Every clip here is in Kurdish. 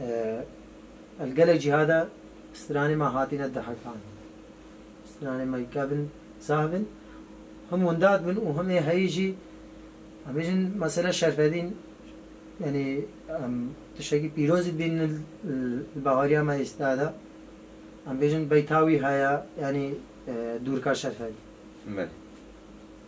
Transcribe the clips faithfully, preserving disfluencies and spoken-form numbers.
E, li gelek cîha de stranê me hatine dihekan. Stranê me kevin zahvin. Him windat bin û him ê heyî jî em bêjin mesela Şerfedîn, yanî em tiştekî pîroz dibînin li, li bahariya me êsta de. Em bêjin beyta wî heye, yanî, e, dûrka Şerfedîn. Belê.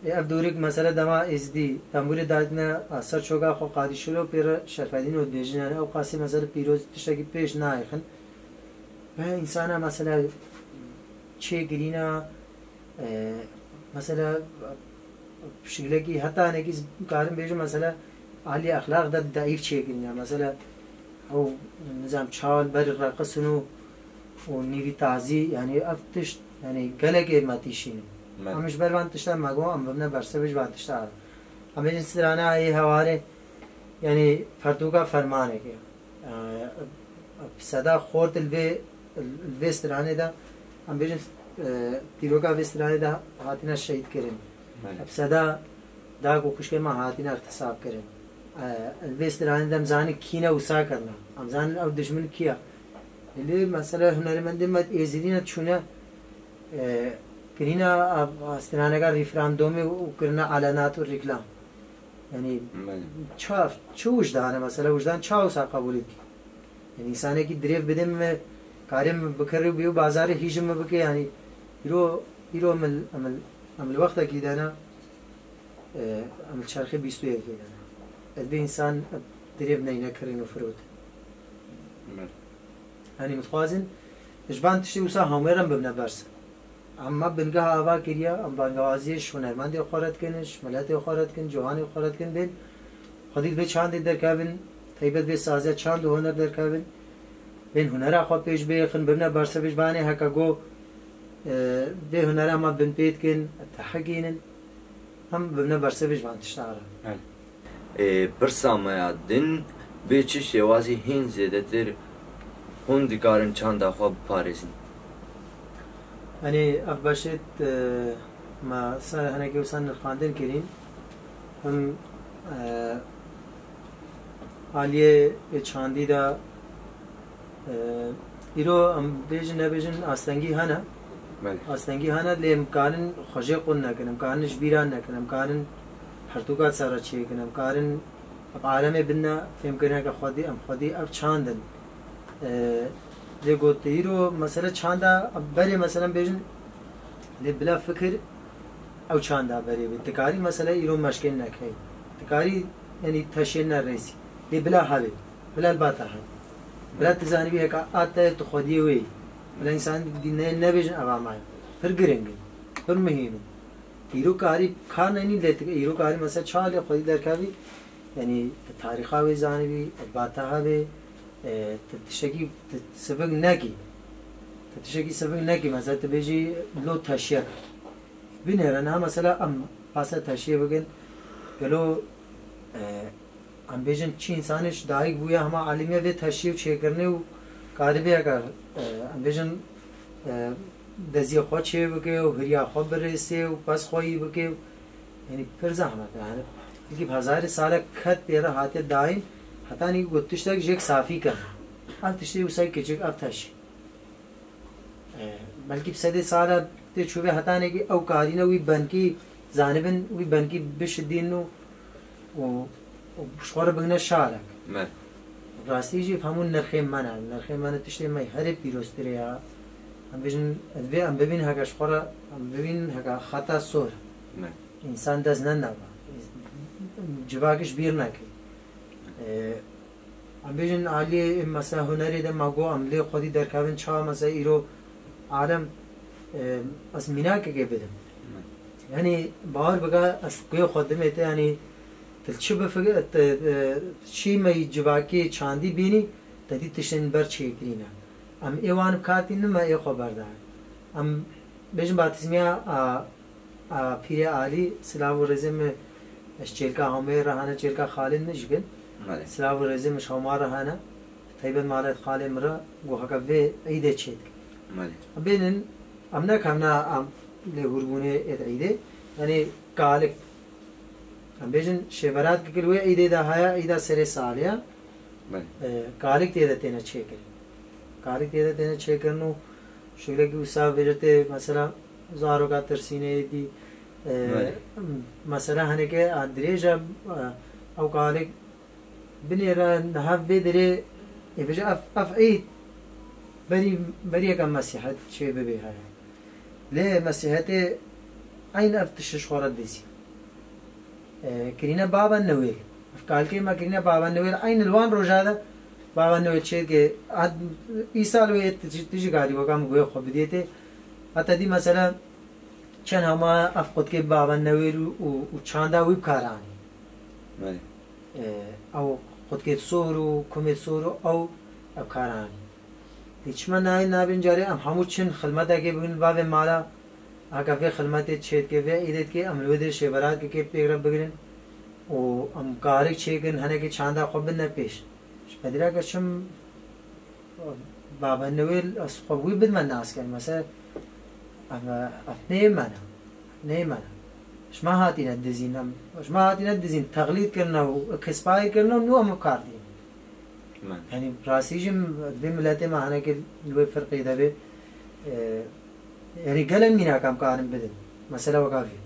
Ê, ev dûrik mesela dema Êzidî tembûrê dadine, a, ser çoka xwe Qadî Şilo pê re Şerfedîn û dibêjin, yanî ew qasî mesela pîroz tiştekî pêş nayêxin. Ve însana mesela çê girîna, e, mesela pişikilekî hetanekî karin bêjin mesela alî exlaq de deîf çê girîna. Mesela ew nizam çal ber reqisin û û nîvî tazî, yanî ev tişt, yanî gelekê me tîşînin. Me. Em ji ber van tişta me got, em bimne bersiv ji van tişta re. Em bêjin strana ê hewarê, yanî pertûka fermanekê. E, bi seda xort li vê, li vê stranê de, em bêjin, e, dîroka vê stranê de hatine şehîd kirin. Me. Bi seda dag û xwişkê me hatine îxtisab kirin. E, li vê stranê de em zanin kî ne wisa kirine. Em zanin ew dijmin kî ye. Lê mesela hunermendê me êzidî ne çûne, e, kirîne a, a straneka referandumê û kirine elanat û reklam. Yanî Belê. çav, çi wijdan e mesela? Wijdan çawa wisa qebûlî dike? Yanî însanekî dirêv bide min, karê min bikirî û bî û bazarê hîjin min bike, yanî îro, îro min, em, em li wextekî de ne, e, em li çerxê bîst û yekê de ne. Ez vê însan dirêv neyne kirîn û firot. Belê. Yanî min dixwazin, ji van tiştê wisa hemû re bibne bersiv. Em me bingeha ava kiriye, em bangewaziyê ji hunermendê xwe re dikin, ji miletê xwe re dikin, ciwanê xwe re dikin, bên xwedî li vê çandê derkevin, taybet vê saziya çand û huner derkevin, bên hunera xwe pêş bêxin, bibine bersiv ji vanê heke got, e, vê hunera me binpê dikin, dihegînin, em bibine bersiv ji van tişta re. Belê. Ê, pirsa me ya din, bi çi şêwazî hîn zêdetir hûn dikarin çanda xwe biparêzin? Yanî ev beşê, e, me ser hinekî wisa nirxandin kirîn. Him, e, aliyê çandî de, e, îro em bêjin nebêjin astengî hene. Belê. Astengî hene lê em karin xwe jê qûn nekin, em karin ji bîra nekin, em karin hertûka ser re çêkin, em karin ev alemê bidine fêmkirineke xwedî, em xwedî ev çand in. E, lê got îro mesele çanda berê, meselen bêjin, lê bila fikir ew çanda berê bê. Dikarî mesele îro meşkên nekey. Dikarî, yanî teşê nerêsî. Lê bila hevê. Bila li ba te hevê. Bila tu zanîbî heka a te tu xwediyê wê yî. Bila însan dî ne, nebêjin eva me ye. Pir giring in. Pir muhîm in. Îro karî kar nenî lê tu, îro karî mesela çawa lê xwedî derkevî. Yanî tu tarîxa wê zanîbî, tu ba te hevê, e, tu tiştekî tu sivik nekî. Tu tiştekî sivik nekî, mesela tu bêjî lo teşiyek. Binêre niha mesela em pase teşiyê bikin. Gelo, e, em bêjin çi însanê ji dayik bûye hema elimiye vê teşiyê û çêkirinê û karibê eger, e, em bêjin, e, deziyê xwe çê bike û hiriya xwe birêsê û pez xwe yî bike û, yanî pir zehmet e. Yanî belkî bi hezarê salek ket pê re hatiye dayîn, hetanî ku tiştek jêk safî ke. Ev tiştê wisa kiçik, ev teşî. E, belkî bi sedê sala tê çûvê hetanekî ew karîne wî benkî zanibin, wî benkî bişidîn û, û, û ji xwe re bigine şarek. Me. Rastî jî hemû nirxên me ne. Nirxên me ne tiştê me herê pîroztirê ya. Em bêjin, divê em bibîn heke ji xwe re, em bibîn heke xeta sor. Me. Însan dest neda ba. Civakî ji bîr neke. E, Em bêjin aliyê mesela hunerê de me got em lê xwedî derkevin çawa mesela îro alem, e, ez mînakekê bidim. Yanî bawer bike ez guhê xwe dimê te, yanî tu li çi bifikir, tu, e, çi me yî civakê çandî bînî, te dî tiştên ber çêkirîne. Em ê wan bi kar tînin me ê xwe berdayê. Em bêjin batîzmiya a, A, Pîrê Alî, silav û rêzê min ji çêlka Homeyê re hene, çêlka xalên min jî bin. Belê. Silav û rêzê min ji Homa re hene. Taybet malê xalê min re, ku heke vê îdê çêdikin. Belê. Em bênin, em nekevna em lê hûrbûnê êd îdê. Yanî kalik. Em bêjin şêverat kikil wê îdê de haya, îda serê salê ya. Belê. E, kalik tê de têne çêkirin. Kalik tê de têne çêkirin û şeklekî wisa vêre tê, mesela, zaroka tirsînê dî, e, Belê. Mesela, heneke a dirêj e, e, ew kalik binêre niha vê derê, ê bêje ev, ev êd berî, berî yeka mesîhet çê bibê heye. Lê mesîhetê eyn ev tişt ji xwe re dizî. E, kirîne Baba Newêl. Ev kalikê me kirîne Baba Newêl. Eyn li wan roja de Baba Newêl çêdike. Îsal wê tu jî, tu jî karî weka min guhê xwe bidiyê tê. Heta dî mesela çend hema ev qutkê Baba Newêl û, û, û çanda wî bi kar anî. Belê. E, ew qutkê sor û kumê sor û ew, ew kar anî. Dê çima nayê nabên carê em hemû çin xilmetekê bikin bavê mala, heke vê xilmetê çêdike, vê îdê dike, em li wê dê şêverat dike pêk re bigirin û em karik çêkin, henekê çanda xwe bidine pêş. Ji pedireke çim Baba Newêl ez xwe wî bidime nas kin. Mesela, ev, ev neyê me ne. Neyê me ne. Ji me hatîne dizîn em. Ji me hatîne dizîn, texlîd kirine û kispayî kirine û nû em bi kar dîn. Men. Yanî rastî jî vê miletê me henekê li wê firqê de bê. E, yanî gelek mînak em karin bidin. Mesela weka vê.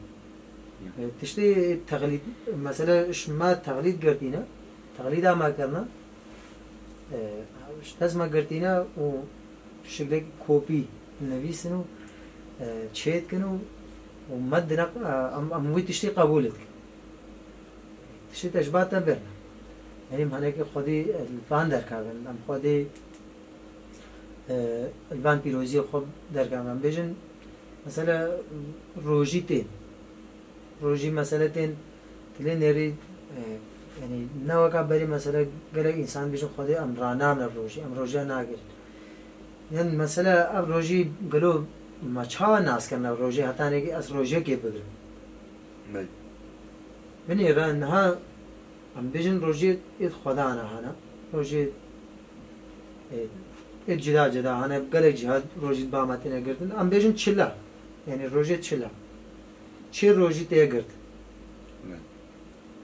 Ya. E, tiştê texlîd, mesela ji me texlîd girtîne. Texlîda me kirine. E, ji dest me girtîne û şiklek kopî nivîsin û, e, çêdikin û, û me dine, e, em, em wî tiştî qebûl dikin. Tiştê te ji ba te birine. Yanî em henekê xwedî, e, li van derkevin, em xwedî, e, li van pîroziyê xwe derkevin. Em bêjin, mesela, rojî tên. Rojî mesele tên, tu lê nêrî, e, yanî ne weka berî mesele gelek însan bêjin xwedê em ranamine rojî, em rojiya nagirin. Yan mesele ev rojî gelo me çawa nas kirin ev rojî, hetanekî ez rojiyekê bigirim. Belê. Binêre niha em bêjin rojiyê êd xwedana hene. Rojiyê, e, êd cida cida hene. Gelek cîha rojî ba me têne girtin. Em bêjin çila. Yanî rojê çila. Çê rojî tê girt. Belê.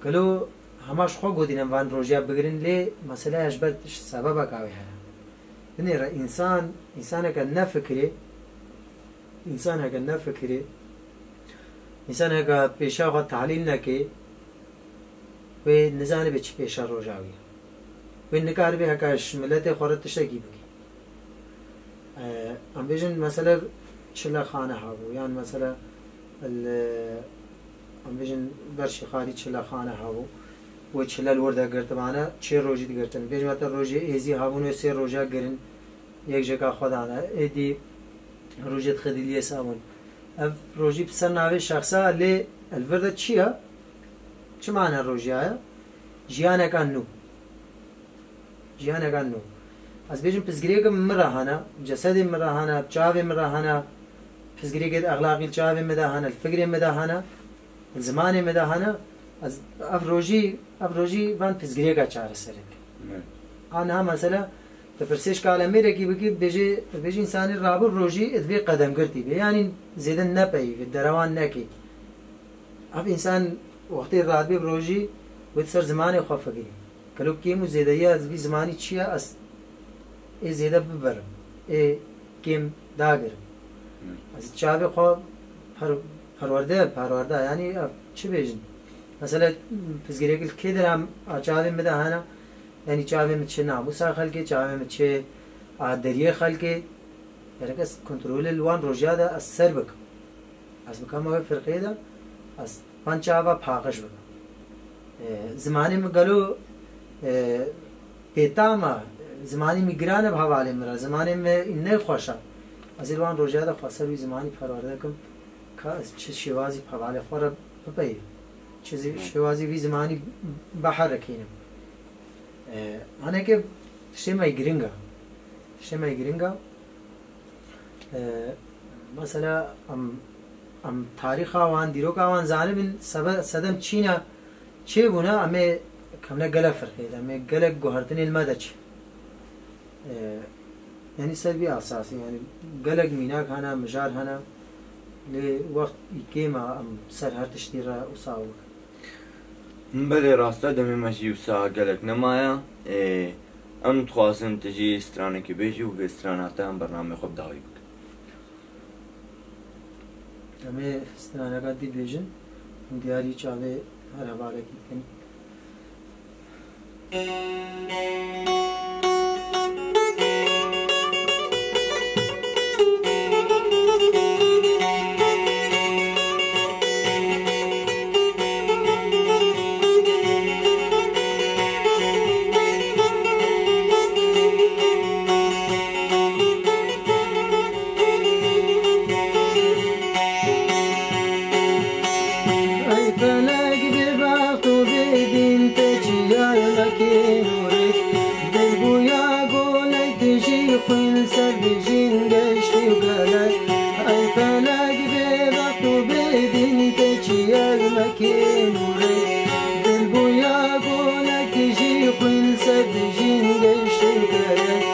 Gelo hema ji xwe gotîne van rojiya bigirin, lê meseleya ji ber sebebeka wê heye. Binêre însan, însaneke nefikirê, însaneke nefikirê, însaneke pêşa xwe tahlîl neke, wê nizanibe çi pêşa roja wî ye. Wê nikaribe heke ji miletê xwe re tiştekî bike. E, em bêjin, mesele çilexane hebû, yan mesele li, em bêjin, ber Şêxalî çilexane hebû. Wê çile li wir de girtibane, çê rojî digirtin. Bêjin, weta rojê êzî hebûn, wê sê roja girin, yek jêka xwe dane. Êdî rojê dixidî liyê sabûn. Ev rojî bi ser navê şexsa, lê li vir de çi ye? Çi mane rojiya ye? Jiyaneka nû. Jiyaneka nû. Ez bêjim, pirsgirêk min re hene, cesedê min re hene, çavê min re hene, pirsgirêkê di exlaqî li çavê min de hene, li fikrê min de hene, li zimanê min de hene. Ez ev rojî, ev rojî van pirsgirêka çareser dikim. Evet. A niha mesela, tu pirsê ji kalemêrekî bikî, bêjê, bêjî însanî rabû rojî divê qedemgirtî bê. Yanî zêde nepeyivê, derewan nekê. Ev însan wextê radibê bi rojî, wê di ser zimanê xwe fikirî. Gelo kêm û zêdeyiya vî zimanî çi ye, ez ê zêde biberim, ê kêm dagirim. Hmm. Ez çavê xwe per-, perwerde, perwerde, yanî ev çi bêjin? Mesela, pirsgirêk li kê dira a çavê min de hene, yanî çavê min çi namûsa xelkê, çavê min çi a deriyê xelkê, gerek ez kontrolê li wan rojiya de ez ser bikim. Ez bikeme wê firqeyê de, ez van çava paqij bikim. E, zimanê min gelo, e, bêtam e, zimanê min giran e bi hevalê min re, zimanê min ne xweş e. Ez ê li wan roja de xweser wî zimanî perwerde kim, ka ez çi şêwazî bi hevalê xwe re bipeyivim, çi zî-, şêwazî vî zimanî biherekînim. E, haneke tiştê me yê giring e. Tiştê me yê giring e. E, mesela, em, em tarîxa wan, dîroka wan zanibin, sebe-, sedem çîna çêbûne, em ê kevne gelek firqê de, em ê gelek guhertinên me de çi. E, yanî ser vî esasî, yanî gelek mînak hene, mijar hene, lê wext î kêm e em ser her tiştî re wisa bikin. Belê, rast e, demê me jî wisa gelek nemaye. Ê, Em dixwazin tu jî stranekê bêjî û vê strana te em bernameyê xwe bi dawî bikin. Em ê straneka dî bêjin û diyarî çavê herevarekî bikin. Ey felek bêbext û bêdîn, te çi yar vekî nûrê. Dil bûya golek, dijî xwîn ser dijîn geştî û gelek. Ey felek bêbext û bêdîn, te çi yar vekî nûrê. Dil bûya golek, dijî xwîn ser dijîn geştî û gelek.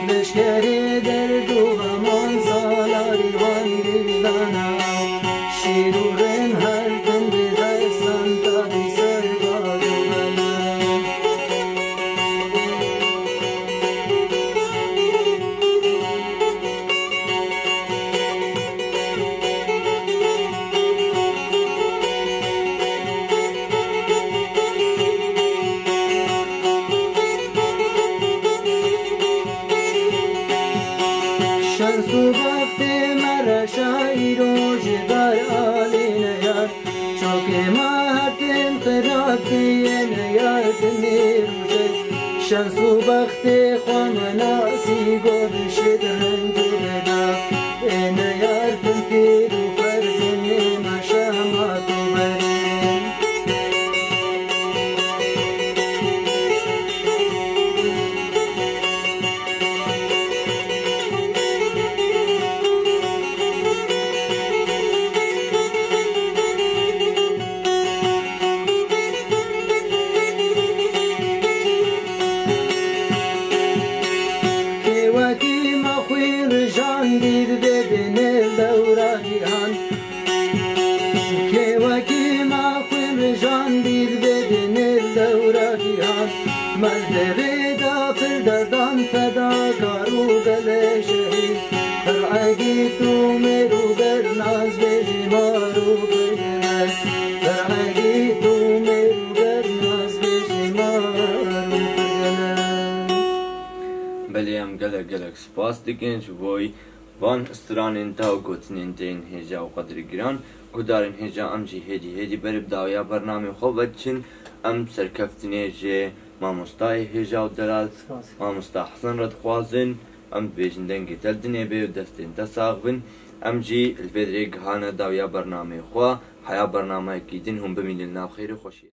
Leşkerê derd û xeman salarî wan gijdana. Şîr û rên her tim bi destan tadî ser bal û bela. Şans û bextê me reşa îro ji dar alî neyar. Çokê me her tim xirab diye neyar dimê rûjê. Şans û bextê xwe me nasî got şid reng û veda. Ê neyar tim pîr û xerzin ê me şemat û berê. Kê wekî me xwîn rijan dî dibe binê dewra cîhan. Kê wekî me xwîn rijan dî dibe binê dewra cîhan. Me li derê da pir derdan fedakar û gelê şehîd. Her egît û mêr û ber nas bêjî mar û pir gelek. Her egît û mêr û ber nas bêjî mar û pir gelek. Belê, em gelek gelek spas dikin ji bo van stranên te û gotinên te yên hêja û qedirgiran. Guhdarên hêja, em jî hêdî hêdî berê bi dawiya bernamê xwe ve diçin. Em serkeftinê ji mamostayê hêja û delal, Spas. Mamosta Hesen re dixwazin. Em dibêjin dengê te li dinê bê û destên te sax bin. Em jî li vê dirê gihane dawiya bernameyê xwe. Heya bernameyekî din hûn bimînin li nav xêr û xweşiyê.